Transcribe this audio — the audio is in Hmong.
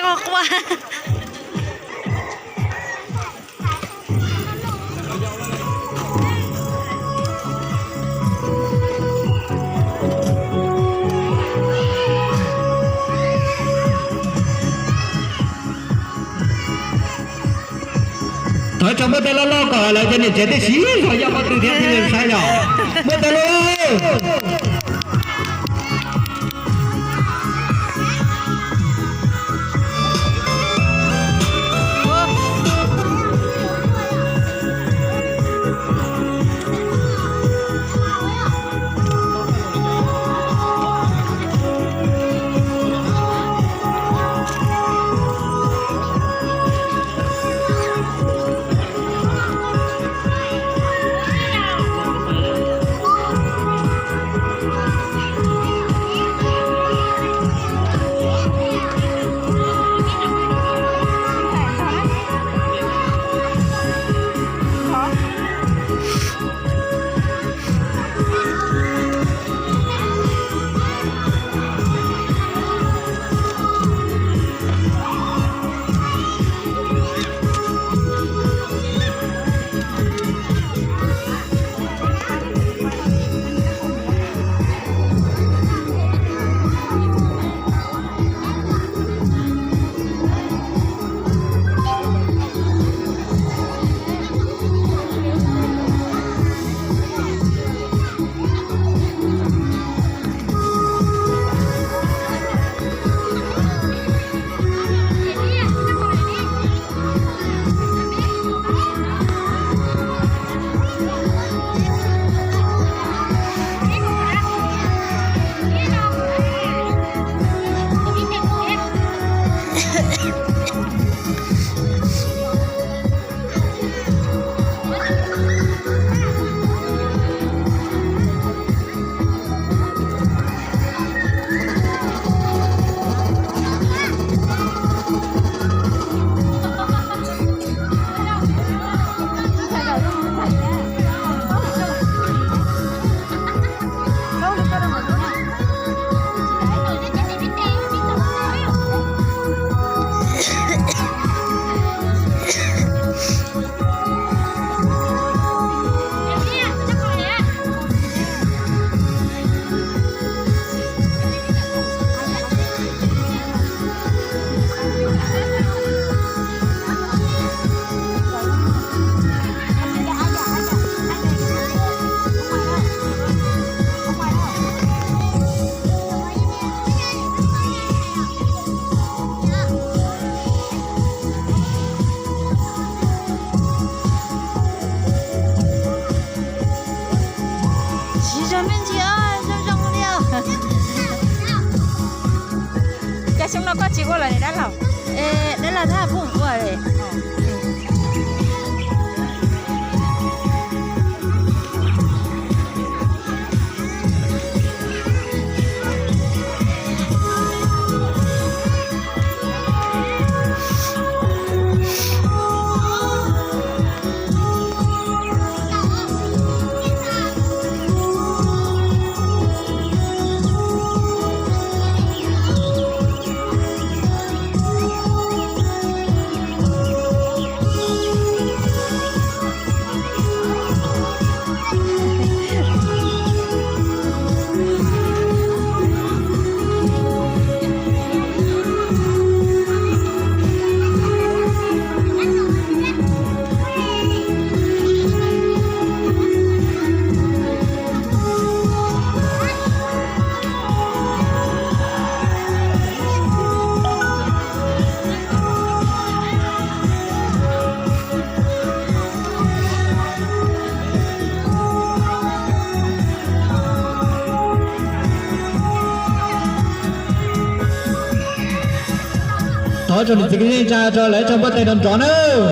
Quaj quaj. Thov tso npawb teg loj loj kom lawv cov niam tsev tib si zog yog pob tw thiab thiaj li saib yom. Npawb teg loj. Tsis zog me ntsis, zoo zoo li os. Cas xyoo no koj tsis ua los ne dab laug? Dab laug thab phooj ua. Thov tso niam txiv kwv tij neej tsa tso lawv tso npua tes nrov nrov nawb.